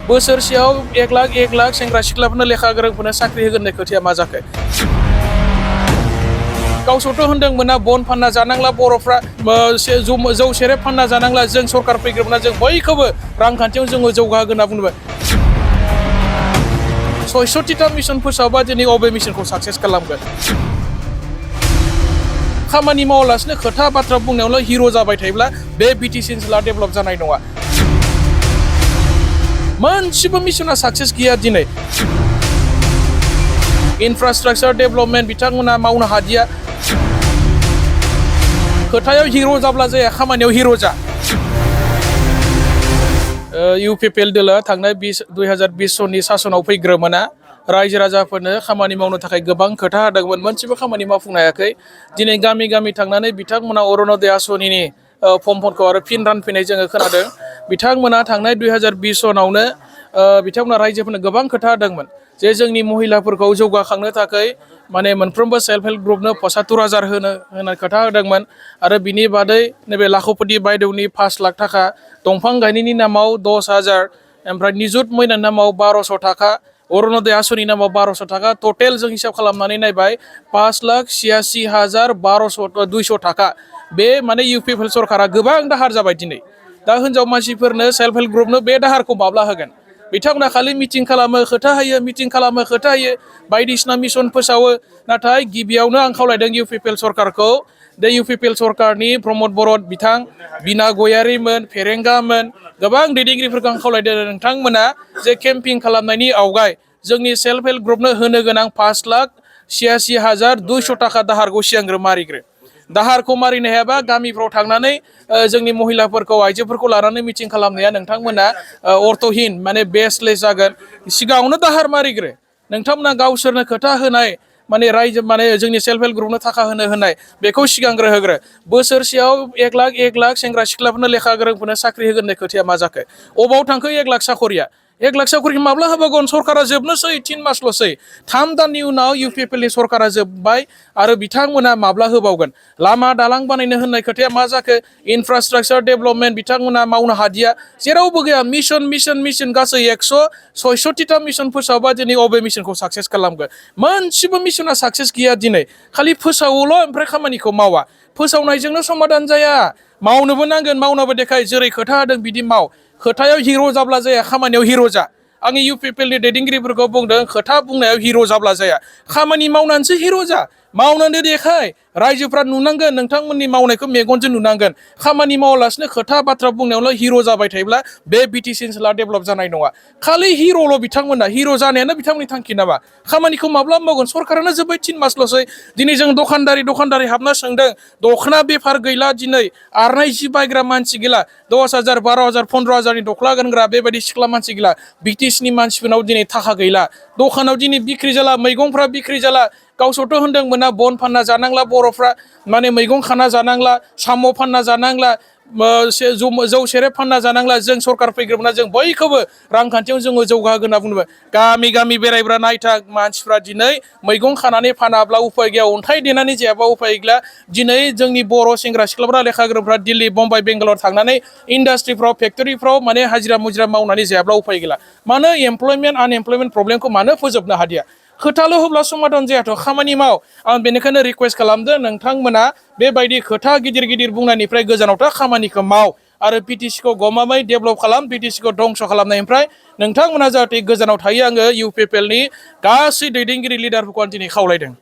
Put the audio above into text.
बोसोरसेयाव 1 लाख सेंग्रा सिख्लाफोरनो लेखा गोरोंफोरनो साख्रि होगोन होननाय खोथाया मा जाखो? गावसोरथ' होनदोंमोन बन फानना जानांला बर'फ्रा जौ सेरेब फानना जानांला जों सरकार फैग्रोमोना जों बयखौबो रांखान्थियाव जोङो जौगाहोगोन होनना बुंबाय 66टा मिशन फोसावबा दिनै अबे मिशनखौ साक्सेस खालामगोन? खामानि मावालासिनो खोथा बाथ्रा बुंनायावल' हिर' जाबाय थायोब्ला बे बिटिसि ओनसोला डेभेलप जानाय नङा। मोनसेबो मिशना साक्सेस गैया दिनै। इनफ्रास्ट्राक्चार डेभेलपमेन्ट बिथांमोना मावनो हादिया। खोथायाव हिर' जाब्ला जाया, खामानियाव हिर' जा। UPPL दोला थांनाय 2020 सननि सासनाव फैग्रोमोना रायजो राजाफोरनो खामानि मावनो थाखाय गोबां खोथा होदोंमोन, मोनसेबो खामानि मावफुंनो हायाखै। दिनै गामि गामि थांनानै बिथांमोना अरुण'दय आसनिनि फर्मफोरखौ आरो फिन रानफैनाय जोङो खोनादों। बिथांमोना थांनाय 2020 सनावनो बिथांमोना रायजोफोरनो गोबां खोथा होदोंमोन जे जोंनि महिलाफोरखौ जौगाखांनो थाखाय माने मोनफ्रोमबो सेल्फ हेल्प ग्रुपनो 75,000 होनो खोथा होदोंमोन। आरो बिनि बादै नैबे लाखपति बायदेवनि 5 लाख थाखा, दंफां गायनायनि नामाव 10,000, ओमफ्राय निजुत मयनानि नामाव 1200 थाखा, अरुण'दय आसनि नामाव 1200 थाखा, टटेल जों हिसाब खालामनानै नायबाय 5,86,200 थाखा। बे माने UPPL सरकारा गोबां दाहार जाबाय दिनै। दा हिनजाव मानसिफोरनो सेल्फ हेल्प ग्रुपनो बे दाहारखौ माब्ला होगोन? बिथांमोना खालि मिटिं खालामो, खोथा होयो, मिटिं खालामो, खोथा होयो, बायदिसिना मिशन फोसावो। नाथाय गिबियावनो आं खावलायदों UPPL सरकारखौ, बे UPPL सरकारनि प्रमद बर' बिथां, बिना गयारिमोन, फेरेंगामोन, गोबां दैदेनगिरिफोरखौ आं खावलायदों नोंथांमोना जे केम्पिं खालामनायनि आवगाय जोंनि सेल्फ हेल्प ग्रुपनो होनो गोनां 5,86,200 थाखा दाहारखौ सिगांग्रो मारिग्रो। दाहारखौ मारिनो हायाबा गामिफ्राव थांनानै जोंनि महिलाफोरखौ, आइजोफोरखौ लानानै मिटिं खालामनाया नोंथांमोना अर्थहीन माने बेसलेस जागोन। सिगाङावनो दाहार मारिग्रो। नोंथांमोना गावसोरनो खोथा होनाय माने रायजो माने जोंनि सेल्फ हेल्प ग्रुपनो थाखा होनाय बेखौ सिगांग्रो होग्रो। बोसोरसेयाव 1 लाख सेंग्रा सिख्लाफोरनो लेखा गोरोंफोरनो साख्रि होगोन होननाय खोथाया मा जाखो? अबाव थांखो 1 लाख साखरिया? 1 लाख साखरिखौ माब्ला होबावगोन? सरकारा जोबनोसै 3 मासल'सै। 3 दाननि उनाव UPPL नि सरकारा जोबबाय आरो बिथांमोना माब्ला होबावगोन? लामा दालां बानायनो होननाय खोथाया मा जाखो? इनफ्रास्ट्राक्चार डेभेलपमेन्ट बिथांमोना मावनो हादिया। जेरावबो गैया मिशन गासै 166टा मिशन फोसावबा दिनै अबे मिशनखौ साक्सेस खालामगोन? मोनसेबो मिशना साक्सेस गैया दिनै। खालि फोसावोल' ओमफ्राय खामानिखौ मावा। फोसावनायजोंनो समाधान जाया। मावनोबो नांगोन, मावनाबो देखाय। जेरै खोथा होदों बिदि माव। खोथायाव हिर' जाब्ला जाया, खामानियाव हिर' जा। आंनि UPPL नि दैदेनगिरिफोरखौ बुंदों खोथा बुंनायाव हिर' जाब्ला जाया, खामानि मावनानैसो हिर' जा। मावनानै देखाय। रायजोफ्रा नुनांगोन, नोंथांमोननि मावनायखौ मेगनजों नुनांगोन। खामानि मावालासिनो खोथा बाथ्रा बुंनायावल' हिर' जाबाय थायोब्ला बे बिटिसि ओनसोला डेभेलप जानाय नङा। खालि हिर'ल' बिथांमोना, हिर' जानायानो बिथांमोननि थांखि नामा? खामानिखौ माब्ला मावगोन? सरकारानो जोब्बाय 3 मासल'सै। दिनै जों दखानदारि हाबना सोंदों, दखना बेफार गैला दिनै, आरनाय जि बायग्रा मानसि गैला, 10,000, 12,000, 15,000नि दखना गानग्रा बेबायदि सिख्ला मानसि गैला। बिटिसिनि मानसिफोरनाव दिनै थाखा गैला। दखानाव दिनै बिक्रि जाला, मैगंफ्रा बिक्रि जाला। गावसोरथ' होनदोंमोन बन फानना जानांला बर'फ्रा, माने मैगं खाना जानांला, साम' फानना जानांला, जौ सेरेब फानना जानांला, जों सरकार फैग्रोमोना जों बयखौबो रांखान्थियाव जोङो जौगाहोगोन होनना बुंबाय। गामि गामि बेरायब्रा नायथा मानसिफ्रा दिनै मैगं खानानै फानाब्ला उफाय गैया, अन्थाइ देनानै जायाबा उफाय गैला। दिनै जोंनि बर' सेंग्रा सिख्लाफ्रा, लेखा गोरोंफ्रा दिल्ली, बम्बाइ, बेंगालर थांनानै इन्डास्ट्रिफ्राव, फेक्ट'रिफ्राव माने हाजिरा मुजिरा मावनानै जायाब्ला उफाय गैला। मानो एमप्लयमेन्ट आनएमप्लयमेन्ट प्रब्लेमखौ मानो फोजोबनो हादिया? खोथाल' होब्ला समाधान जायाथ', खामानि माव। आं बेनिखायनो रिक्वेस्ट खालामदों नोंथांमोना बेबायदि खोथा गिदिर गिदिर बुंनायनिफ्राय गोजानाव था, खामानिखौ माव आरो बिटिसिखौ गमामायै डेभेलप खालाम, बिटिसिखौ धंस' खालामनायनिफ्राय नोंथांमोना जाहाथे गोजानाव थायो। आङो UPPL नि गासै दैदेनगिरि लिडारफोरखौ आं दिनै खावलायदों।